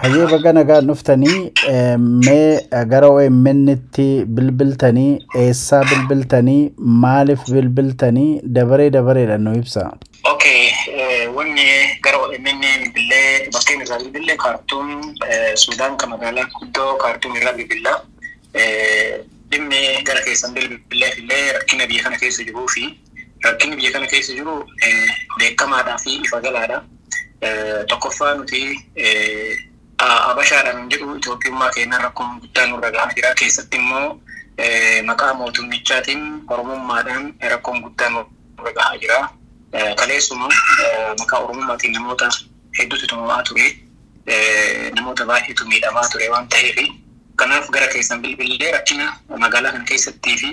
Hayyee, baga nagaan dhuftanii. Mee gara OMN'tti bilbiltanii, eessaa bilbiltanii, maaliif bilbiltanii, dabaree dabareedhaan nu ibsa. Okay, wanni gara OMN bilbilee, bakkeen irraa bilbilee Kaartuum, Suudaan, kan magaalaa guddoo Kaartuum irraa bilbilla. Dhimmi gara keessan bilbileef illee rakkina biyya kana keessa jiruu fi rakkinni biyya kana keessa jiru beekamaadhaa fi ifa galaadha. Tokkoffaa, nuti Abashaadhaan jedhu Itoophiyummaa keenyan rakkoon guddaan nurra gahaa jira. Keessatti immoo maqaa mootummichaatiin Oromummaadhaan rakkoon guddaan nurra gahaa jira. Kaleessuma maqaa Oromummaatiin namoota hedduutu tumamaa ture. Namoota baay'eetu miidhamaa ture waan ta'eef, kanaaf gara keessan bilbilee rakkina magaalaa kana keessattii fi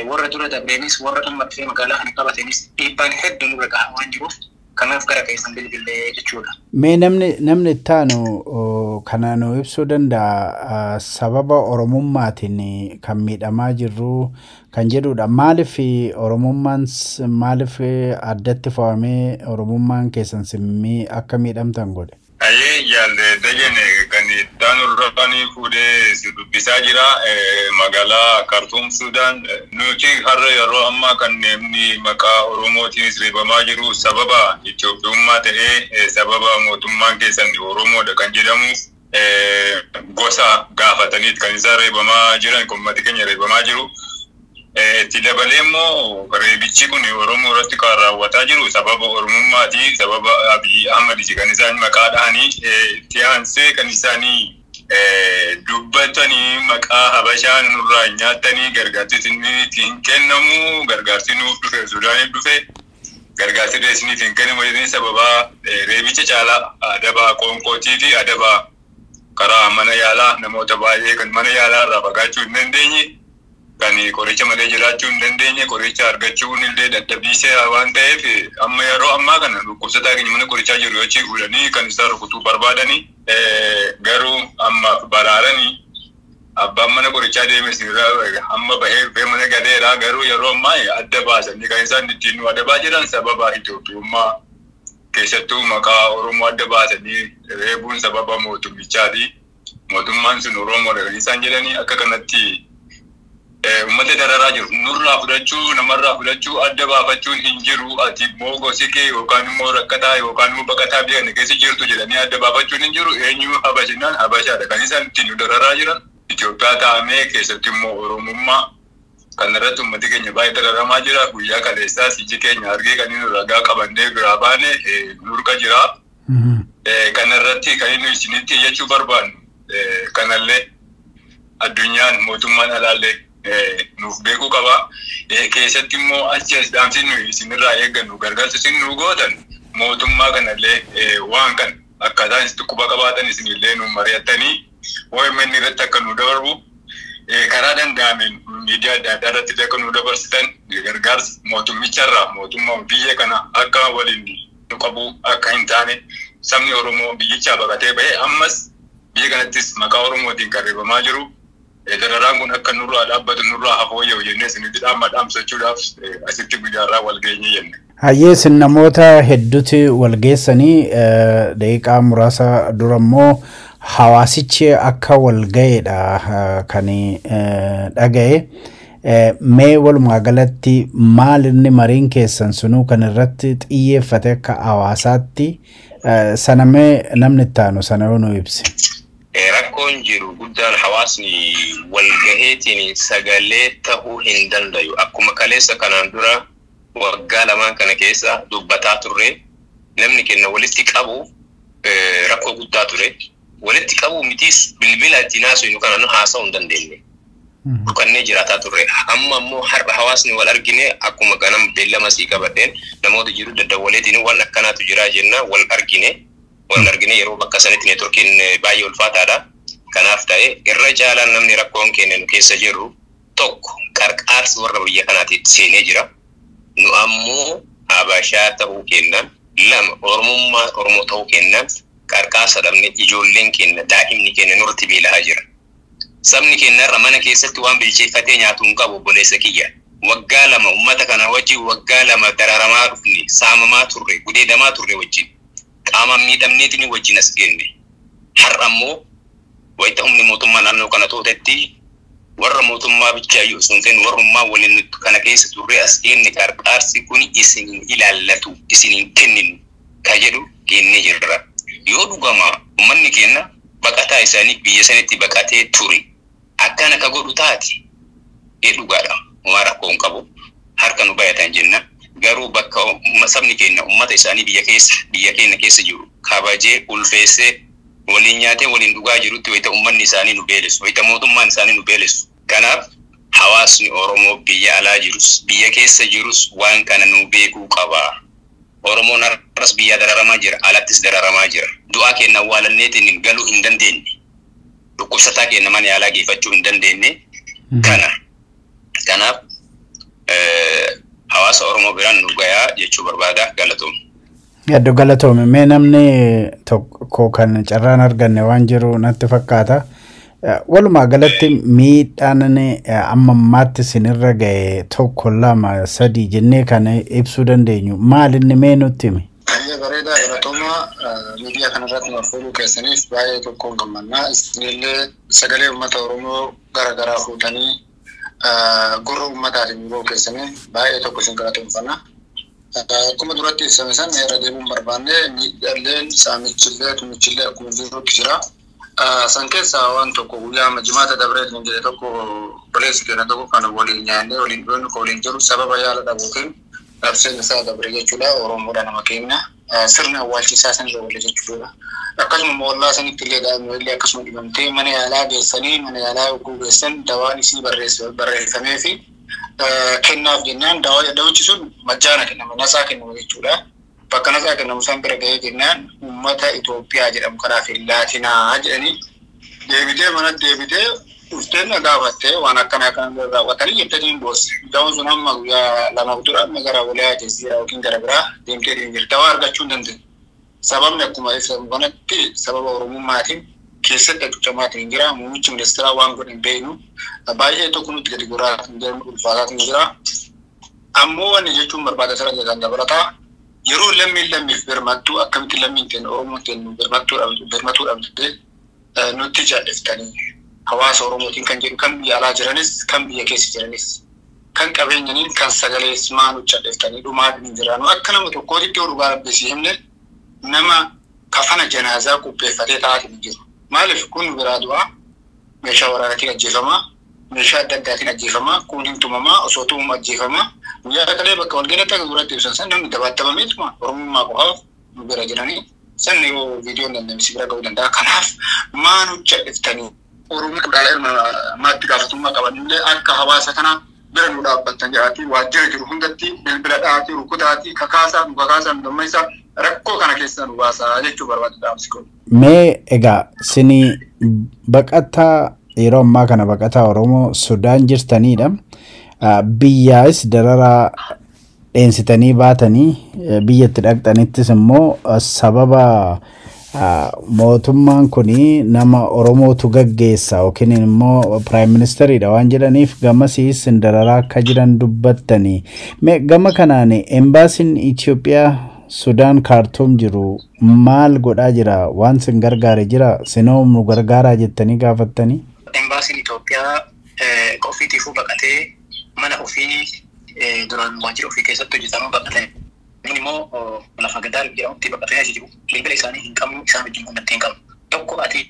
warra dura dabreenis, warra amma dhufee magaalaa kana qabateenis dhiibbaan hedduu nurra gahaa waan jiruuf, kanaaf gara keessan bilbilee jechuudha. Mee namni itti aanu kana nu ibsuu danda'a, sababa Oromummaatiin kan miidhamaa jirru kan jedhudha. Maaliif Oromummaan, maaliif addatti fo'amee Oromummaan keessan simmii akka miidhamtan godhe? Ayyee, jaalle Dajane, kan ittaanu irraan fuudhee si dubbisaa jira. Magaalaa Kaartuum, Suudaan. Nuti har'a yeroo ammaa kan namni maqaa Oromootiinis reebamaa jiru sababa Itoophiyummaa ta'ee, sababa mootummaan keessan Oromoodha kan jedhamuuf gosa gaafataniit kan isaan reebamaa jiran, uummati keenya reebamaa jiru. Itti dabalee immoo reebichi kun Oromoo irratti kan raawwataa jiru sababa Oromummaati, sababa Abiy Ahmad kan isaan maqaa dhahanii. Itti aansee kan isaanii dubbatanii maqaa Habashaa nurraa nyaatanii, gargaarsi isiniif hin kennamu, gargaarsi nuuf dhufe, Suudaaniif dhufe, gargaarsi isiniif hin kennamu jedhanii sababa reebicha caalaa adaba qoonqootii fi adaba karaa mana yaalaa, namoota baay'ee kan mana yaalaa irraa fagaachuu hin dandeenye, kan qoricha malee jiraachuu hin dandeenye, qoricha argachuun illee dadhabbiisee waan ta'eef, amma yeroo ammaa kana dhukkubsataa keenya mana qorichaa jiru yoo fuudhanii kan isaan rukutuu barbaadanii, garuu amma baraaranii abbaan mana qorichaa deeme amma bahee dhufee mana galeera. Garuu yeroo ammaa adda baasanii kan isaan ittiin nu adabaa jiran sababa Itoophiyummaa, keessattuu maqaa Oromoo adda baasanii reebuun sababa mootummichaati. Mootummaan sun Oromoodha kan isaan jedhanii akka kanatti uummata dararaa jiru. Nurraa fudhachuu, namarraa fudhachuu adda baafachuun hin jiru. Ati immoo gosi kee yookaan immoo rakkataa yookaan immoo baqataa biyya kana keessa jirtu jedhanii adda baafachuun hin jiru. Eenyu Habashinaan Habashaadha kan isaan ittiin nu dararaa jiran. Itoophiyaa taa'amee keessatti immoo Oromummaa kanarratti uummati keenya baay'ee dararamaa jira. Guyyaa kaleessaas iji keenya argee kan inni ragaa qabannee biraa baane nurka jira. Kanarratti kan inni isinitti iyyachuu barbaannu, kanallee addunyaan, mootummaan alaallee nuuf beekuu qaba. Keessatti immoo achi as dhaamsi nuyi isinirraa eeggannu, gargaarsa isin nu gootan, mootummaa kanallee waan kana akkaataan isin quba qabaatan isinillee nu mari'attanii OMN irratti akka nu dabarbu, karaa danda'ameen miidiyaa adda addaa irratti akka nu dabarsitan, gargaarsa mootummicharraa, mootummaa biyya kana akka waliin nu qabu akka hin taane, sabni Oromoo biyyichaa baqatee bahee ammas biyya kanattis maqaa Oromootiin kan reebamaa jiru. Dararaan kun akka nurraa dhaabbatu, nurraa hafooyya'u jennee isinitti dhaamma dhaamsachuudhaaf asitti guyyaarraa wal geenye jenne. Hayyee, isin namoota hedduuti wal geessanii. Daqiiqaa muraasa dura immoo hawaasichi akka wal ga'eedha kan dhaga'e. Mee walumaa galatti maal inni mariin keessan sunuu kan irratti xiyyeeffate akka hawaasaatti sana, mee namni itti aanu sana yoo nu ibse. Rakkoon jiru guddaan hawaasni walgaheetiin sagalee ta'uu hin dandayu. Akkuma kaleessa kanaan dura waggaa 2n kana keessa dubbataa turre, namni kenna walitti qabu rakkoo guddaa ture. Walitti qabu mitiis, bilbila ittiin haasofnu kana haasa'uu hin dandeenye. Dhukannee jiraataa turre. Amma immoo har'a hawaasni wal argine, akkuma ganam beellama sii qabadheen namoota jiru daddawwaleetiin waan akkanaatu jira jenna wal argine. Wal argine yeroo bakka sanitti neetworkiin baay'ee ulfaataadha. Kanaaf ta'e irra caalaan namni rakkoon keenya nu keessa jirru tokko qarqaarsi warra biyya kanaatiif seenee jira. Nu ammoo Habashaa ta'uu kennan, lama Oromummaa Oromoo ta'uu kennan qarqaarsa dhabne, ijoolleen keenya, daa'imni keenya nurratti beela'aa jira. Sabni keenya irra mana keessatti waan bilcheeffatee nyaatu hin qabu, obboleessa kiyya. Waggaa 2 uummata kana wajjin waggaa 2 dararamaa dhufne, saamamaa turre, gudeedamaa turre wajjin. Qaamaan miidhamneetiin wajjin as geenne. Har'a immoo wayita humni mootummaa naannoo kana tootetti warra mootummaa bichaayyuu osoo hin ta'in warrummaa waliin kana keessa turre as geenne qarqaarsi kun isin ilaallatu isin hin kenninu ka jedhu geennee jirra. Yoo dhugama uummanni keenya baqataa isaanii biyya sanitti baqatee ture akkana ka godhu taate dhugaadha. Homaa rakkoo hin qabu. Harka nu bayatan jenna. Garuu bakka sabni keenya uummata isaanii biyya keessa biyya keenya keessa jiru kabajee ulfeessee waliin nyaatee waliin dhugaa jirutti wayita uummanni isaanii nu beelessu wayita mootummaan isaanii nu beelessu. Kanaaf hawaasni Oromoo biyya alaa jirus biyya keessa jirus waan kana nu beekuu qaba. Oromoon har'as biyya dararamaa jira alattis dararamaa jira. Du'aa keenya awwaalanneetiin galuu hin dandeenye. Dhukkubsataa keenya mana yaalaa geeffachuu hin dandeenye. Kana kanaaf hawaasa Oromoo biraan nu gayaa jechuu barbaada galatoomne. Hedduu galatoome. Mee namni tokko kan carraan arganne waan jiru natti fakkaata. Walumaa galatti miidhaan amma ammaatti isinirra ga'e 1, 2, 3 jennee kan ibsuu dandeenyu maal inni mee nutti himi? Baay'ee bareedaa galatooma miidiyaa kanarratti nu affeeruu keessaniif baay'ee tokkoon gammannaa. Isinillee sagalee uummata Oromoo gara garaa fuutanii gurra uummataatiin yeroo keessanii baay'ee tokko isin galatoomfanna. Akkuma duratti ibsame san irra deemuun barbaanne miidhalleen saamichillee tumichillee akkuma jirutti jira. San keessaa waan tokko guyyaa jimaata dabree kan jedhe tokko obboleessi keenya tokko kan waliin nyaannee waliin dhugnu kan waliin jiru sababa yaala dhabuutiin dhabseen isaa dabre jechuudha. Oromoodha nama keenya sirna awwaalchisaa san irra wali jechuudha. Akkasuma moollaa sanitti illee daa'imni illee akkasuma dhibamtee mana yaalaa geessanii mana yaalaa yogguu geessan dawaan isii barreeffamee fi kennaaf jennaan dawichi sun majjaana kennama nasaa kennama jechuudha. Bakka nasaa kennamu san bira ga'ee jennaan uummata Itoophiyaa jedhamu kanaaf laatinaa jedhanii deebitee mana deebitee dhuftee na gaafattee waan akkanaa kan raawwatanii jettanii hin boosse. Dawaan sun amma guyyaa 2 dura amma gara walaa jeziiraa yookiin gara biraa deemtee jirti. Dawaa argachuu hin dandeenye. Sababni akkuma ibsamu kanatti sababa Oromummaatiin keessatti hacuucamaatiin jira. Muummichi ministeeraa waan godhe hin beeknu. Baay'ee tokko nutti gadi goraatiin jiru ulfaataatiin jira. Ammoo wanni jechuun barbaada sana jedhan dabalataa yeroo lammiin lammiif birmattuu akkamitti lammiin ta'e Oromoon ta'e birmattuu dhabdee nutti jaalliftanii hawaasa Oromootiin kan jedhu kan biyya alaa jiranis kan biyya keessa jiranis kan qabeenyaniin kan sagalees maa nutti jaalliftanii dhumaa hin jiraanu akka nama tokkootitti yoo dhugaa rabbeessii himne nama kafana janaazaa qopheeffatee taa'aa jiru. Maaliif kun biraa du'aa meeshaa waraanaatiin ajjeefamaa meeshaa adda addaatiin ajjeefamaa kun hin tumamaa osoo tumuun ajjeefamaa guyyaa kalee bakka walgeenyatti akka duratti ibsan san namni dabaatabameetuma Oromummaa qofaaf nu bira jiranii san yoo viidiyoon dandamsi bira ga'uu danda'a. Kanaaf maa nutti jalliftanii Oromoo dhala ilma namaatti gaafatamummaa qabanillee akka hawaasa kanaa bira nu dhaabbattan jedhaatii waajjira jiru hundatti bilbila dhaatii rukutaatii kakaasaa nu kakaasaa nu dammaysaa rakkoo kana keessa nu baasaa jechuu barbaada dhaamsi kun. Mee egaa sini baqataa yeroo ammaa kana baqataa Oromoo Sudaan jirtanidha. Biyyaas dararaa dheensitanii baatanii biyyatti dhaqxanittis immoo sababa mootummaan kun nama Oromootu gaggeessa yookiin immoo piraayim ministeriidha waan jedhaniif gamasiis dararaa akka jiran dubbattanii. Mee gama kanaan embaasiin Itoophiyaa Sudaan Kaartuum jiru maal godhaa jira? Waan sin gargaare jira? Sinoo nu gargaaraa jettanii gaafattanii? Embaasiin Itoophiyaa ofiitiifuu baqatee mana ofii duraan waajjira ofii keessatti hojjetamuu baqatee inni immoo lafa gadaa jedhamutti baqatee achi jiru. Bilbila isaanii hin qabnu, isaan wajjin quunnamtii hin qabnu. Tokko ati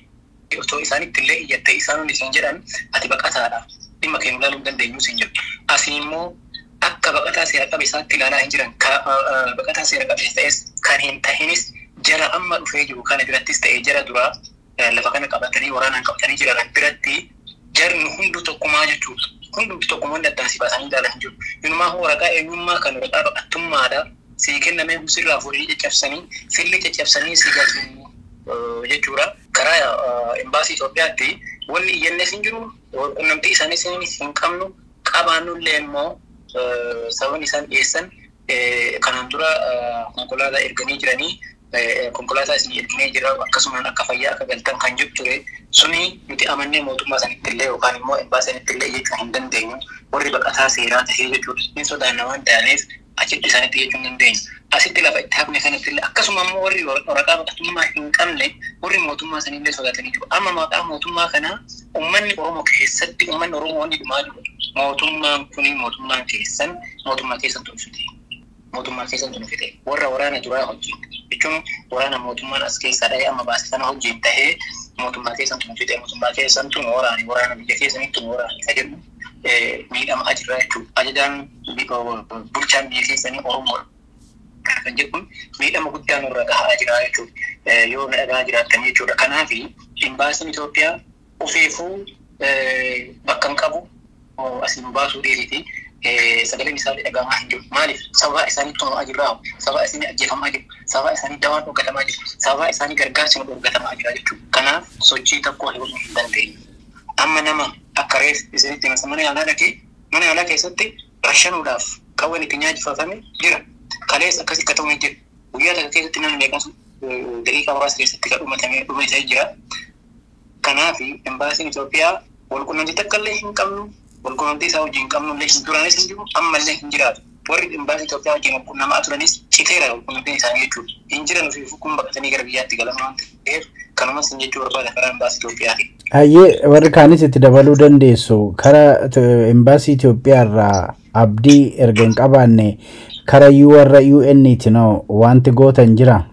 otoo isaanitti illee iyyattee isaan isin jedhan ati baqataadha. Dhimma keenya ilaaluu hin dandeenyu isin jedhu. Asin immoo akka baqataa seera qabeessaatti ilaalaa hin jiran. Baqataa seera qabeessa ta'es kan hin tahinis jara amma dhufee jiru kana birattis ta'e jara duraa lafa kana qabatanii waraanaan qabatanii jiran biratti jarri hunduu tokkumaa jechuudha. Hundumti tokkummaan addaan si baasanii ilaalaa hin jiru. Inumaa waraqaa eenyummaa kan waraqaa baqattummaadha. Si kennamee sirraa fuudhanii caccabsanii filli caccabsanii si gatu jechuudha. Karaa embaasii Itoophiyaatti wanni iyyannees hin jiru, quunnamtii isaaniis hin qabnu, qabaannullee immoo sababni isaan dhiyeessan kanaan dura konkolaataa erganii jiranii konkolaataa isin erginee jira akkasumaan akka fayyaa akka galtan kan jedhu ture suni nuti amannee mootummaa sanitti illee yookaan immoo embaasii sanitti illee jechuu hin dandeenyu warri baqataa seeraa tahee jechuudha. Hin sodaanna waan ta'aniif Achitti isaanitti jechuu hin dandeenyu. Asitti lafa itti hafne kanatti illee akkasuma immoo warri waraqaa baqattummaa hin qabne warri mootummaa sanillee sodaatanii jiru. Amma maqaa mootummaa kanaa uummanni Oromoo keessatti uummanni Oromoo wanni dhumaa jiru. Mootummaan kuni mootummaan keessan mootummaa keessan tolfite. Mootummaa keessan tolfite. Warra waraana duraa wajjin jechuun waraana mootummaan as keessaa dhahee amma baase kana wajjin tahee mootummaa keessan tolfite. Mootummaa keessan tun waraani waraana biyya keessanii tun waraani ka jedhu miidhamaa jirra jechuudha. Ajajaan bulchaan biyya keessanii Oromoo kan jedhu miidhama guddaa nurra gahaa jira jechuudha. Yoo na dhagaa jiraattan jechuudha. Kanaaf imbaasiin Itoophiyaa ofiifuu bakka hin qabu asii nu baasuu dhiisiti. Sagaleen isaallee dhagahamaa hin jiru. Maaliif? Sababa isaanii tumamaa jirra. Sababa isaanii ajjeefamaa jiru. Sababa isaanii dawaan dhorkatamaa jiru. Sababa isaanii gargaarsi nu dhorkatamaa jira jechuudha. Kanaaf sochii tokko hin dandeenyu. Amma nama akka reef isinitti himasa mana yaalaa dhaqee mana yaalaa keessatti rashanuudhaaf qawween itti nyaachifame jira. Kalees akkasii akka ta'u jira. Guyyaa takka keessatti namni meeqasu daqiiqaa muraasa keessatti kan dhumatamee dhumatee jira. Kanaaf imbaasiin Itoophiyaa walqunnamtii takka illee hin qabnu, walqunnamtii isaa wajjin hin qabnu illee hin turanis hin jiru, ammallee hin jiraatu. Warri imbaasii Itoophiyaa wajjin walqunnamaa turanis citeera walqunnamtiin isaanii jechuudha. Hin jiran ofii kun baqatanii gara biyyaatti galan waan ta'eef kanumas hin jechuu barbaada karaa imbaasii Itoophiyaati. Hayyee warri kaanis itti dabaluu dandeessu karaa imbaasii Itoophiyaa irraa abdii erga hin qabaanne karaa warra UN'ti noo wanti gootan jira.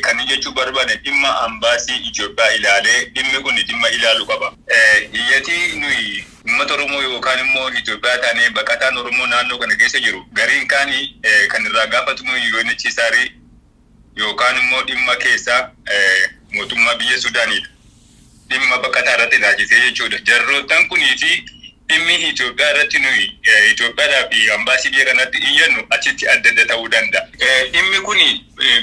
Kan jechuu barbaade dhimma ambaasii Itoophiyaa ilaalee dhimmi kun dhimma ilaalu qaba. Iyyatii nuyi uummata Oromoo yookaan immoo Itoophiyaa taanee baqataan Oromoo naannoo kana keessa jiru gariin kaanii kan irraa gaafatamu UNHCR yookaan immoo dhimma keessaa mootummaa biyya Sudaanidha. Dhimma baqataa irratti ilaalchisee jechuudha. Jarroottan kunii fi dhimmi Itoophiyaa irratti nuyi Itoophiyaadhaa fi ambaasii biyya kanatti iyyannu achitti adda adda ta'uu danda'a. Dhimmi kun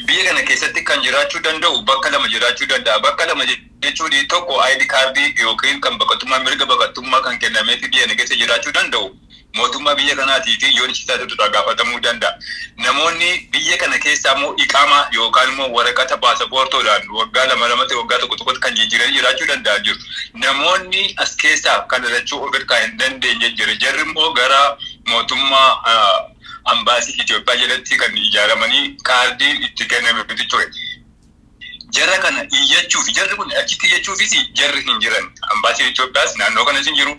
biyya kana keessatti kan jiraachuu danda'u bakka lama jiraachuu danda'a. Bakka lama jechuun tokko ID kaardii yookiin kan baqattummaa mirga baqattummaa kan kennameef biyya kana keessa jiraachuu danda'u. Mootummaa biyya kanaatii fi yoon isaatu irraa gaafatamuu danda'a. Namoonni biyya kana keessaa immoo iqaamaa yookaan immoo waraqata paasapoortoodhaan waggaa lama lamatti waggaa tokko tokkotti kan jijjiiranii jiraachuu danda'an jiru. Namoonni as keessaa kan dhalachuu of irraa hin dandeenye jiru. Jarri immoo gara mootummaa ambaasii Itoophiyaa jalatti kan ijaaramanii kaardiin itti kenname ture. Jara kana iyyachuuf jarri kun achitti iyyachuufis jarri hin jiran. Ambaasiin Itoophiyaas naannoo kanas hin jiru.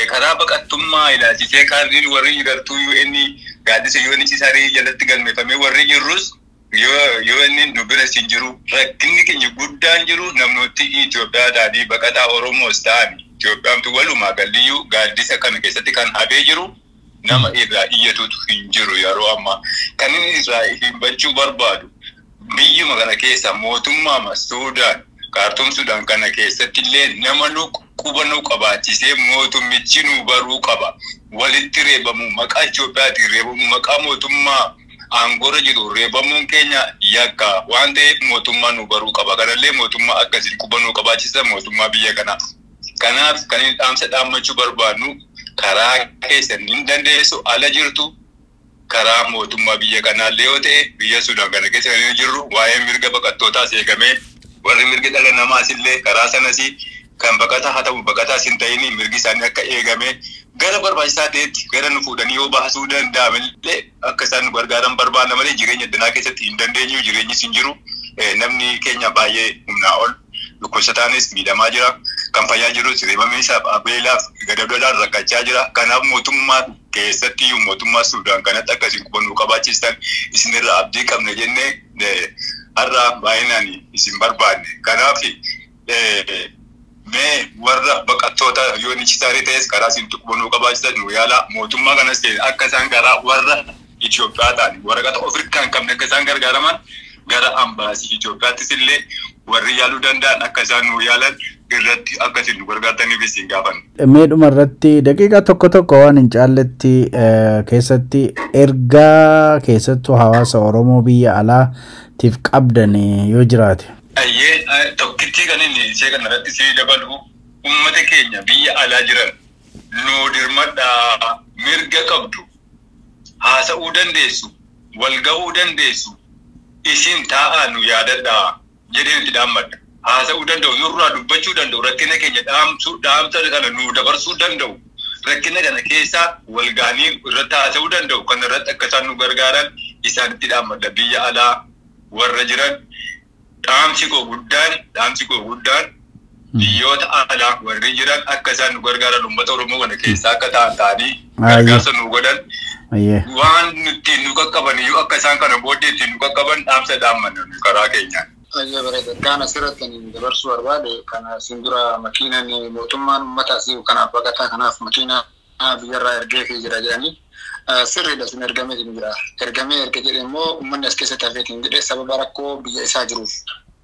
Karaa baqattummaa ilaalchisee kaardiin warri gartuu UN gaaddisa UNHCR jalatti galmeeffamee warri jirrus UN nu bira hin jiru. Rakkinni keenya guddaan jiru namooti Itoophiyaa ta'anii baqataa Oromoos ta'an Itoophiyaamtu walumaa galliyyuu gaaddisa kana keessatti kan hafee jiru nama irraa iyyatutu hin jiru yeroo ammaa. Kan inni irraa hubachuu barbaadu biyyuma kana keessa mootummaa Suudaan Kaartuum Suudaan kana keessatti illee nama nu quba nu qabaachisee mootummichi nu baruu qaba. Walitti reebamu maqaa Itoophiyaatiin reebamu maqaa mootummaa aangoorra jiru reebamuun keenya yakka waan ta'eef mootummaa nu baruu qaba. Kanallee mootummaa akkasiin quba nu qabaachisa mootummaa biyya kanaa. Kanaaf kan inni dhaamsa dhaammachuu barbaadnu karaa keessan hin dandeessu ala jirtu karaa mootummaa biyya kanaallee yoo ta'e biyya Suudaan kana keessa kan jirru waa'ee mirga baqattootaas eegamee warri mirga dhala namaas illee karaa sanas kan baqataa haa ta'u baqataas hin ta'in mirgi isaanii akka eegamee gara barbaachisaa ta'etti gara nu fuudhanii yoo baasuu danda'amillee akka isaan nu gargaaran barbaanna malee jireenya addunyaa keessatti hin dandeenyu jireenyis hin jiru namni keenya baay'ee humnaa ol dhukkubsataanis miidhamaa jira kan fayyaa jirus reebamee isaaf beelaaf gadabdoodhaan rakkachaa jira. Kanaaf mootummaa keessatti iyyuu mootummaa Suudaan kanatti akkasiin qubannoo qabaachistan isinirraa abdii qabna jennee har'a baay'inaan isin barbaanne. Kanaaf mee warra baqattoota UNHCR ta'es karaa isin qubannoo qabaachistan nu yaala mootummaa kanas ta'e akka isaan karaa warra Itoophiyaa ta'an waraqata ofirraa hin qabne akka isaan gargaaraman gara ambaasii Itoophiyaattis illee warri yaaluu danda'an akka isaan nu yaalan irratti akka isin nu gargaartaniif isin gaafanna. Meedhuma irratti daqiiqaa tokko tokko waan hin caalletti keessatti ergaa keessattuu hawaasa Oromoo biyya alaatiif qabdan yoo jiraate. Ayyee tokkittii kan inni ishee kana irratti sii dabalu uummata keenya biyya alaa jiran nuu dirmadhaa mirga qabdu haasa'uu dandeessu walga'uu dandeessu isin taa'aa nu yaadadhaa jedhee nuti dhaammadha. Haasa'uu danda'u nurraa dubbachuu danda'u rakkina keenya dhaamsuu dhaamsa kana nu dabarsuu danda'u Rakkina kana keessa wal ga'anii irratti haasa'uu danda'u. Kana irratti akka isaan nu gargaaran isaanitti dhaammadha. Biyya alaa warra jiran dhaamsi koo guddaan biyyoota alaa warri jiran akka isaan nu gargaaran, uummata Oromoo kana keessaa akka ta'an ta'anii gargaarsa nu godhan, waan nuti nu qaqqaban iyyuu akka isaan kana booddee ittiin nu qaqqaban dhaamsa dhaammanna karaa keenyaan. Ayyee, bareeda. Gaan asirratti ani dabarsuu barbaade kana isin dura makiinaan mootummaan uummata asii kanaaf, baqataa kanaaf makiina biyyarraa ergee fi jira jedhanii, sirriidha. Sun ergamee jira. Ergamee erga jedhe immoo uummanni as keessatti hafeetiin jedhe sababa rakkoo biyya isaa jiruuf,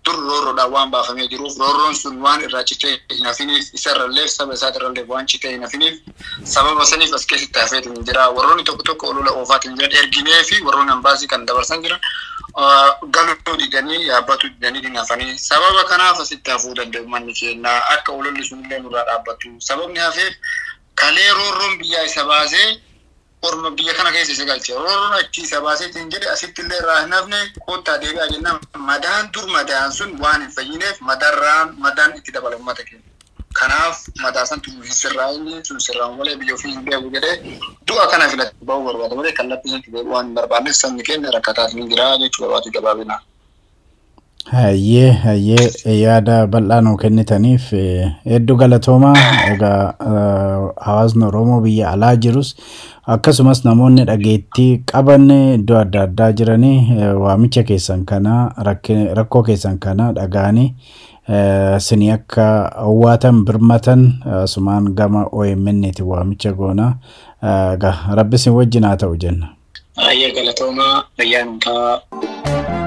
dur roorroodhaan waan baafamee jiruuf, roorroon sun waan irraa citee hin hafiniif, isarrallee saba isaatirrallee waan citee hin hafiniif, sababa saniif as keessatti hafeetiin jira. Warroonni tokko tokko olola oofaatiin jiran, erginee fi warroonni ambaasii kan dabarsan jiran, galuu didanii, yaabbatu didanii hin hafanii. Sababa kanaaf asitti hafuu danda'u manni keenya akka ololli sunillee nurraa dhaabbatu. Sababni hafeef kalee roorroon biyyaa isa baasee orma biyya kana keessa isa galche. Roorroon achi isa baaseetiin jedhe asitti illee irraa hin hafne, koottaa deebi'aa jennaan madaan dur madaan sun waan hin fayyineef madarraan madaan itti dabala uummata keenya. Kanaaf madaa santu hin sirraa'inni sun sirraa'u malee biyya ofii hin deebi'u jedhee du'a kana filate bahuu barbaada malee kallattii sanatti deebi'u waan hin barbaanneef sabni keenya rakkataa hin jira jechuu barbaadu gabaabinaan. Hayyee, yaada bal'aa nuu kennitaniif hedduu galatoomaa. Egaa hawaasni Oromoo biyya alaa jirus akkasumas namoonni dhageettii qaban iddoo adda addaa jiranii waamicha keessan kana, rakkoo keessan kana dhaga'anii sinii akka owwaatan, birmatan asumaan gama OMN ti waamicha goona. Egaa Rabbi isin wajjin haa ta'u jenna. Hayyee, galatoomaa, fayyaa nuuf ta'a.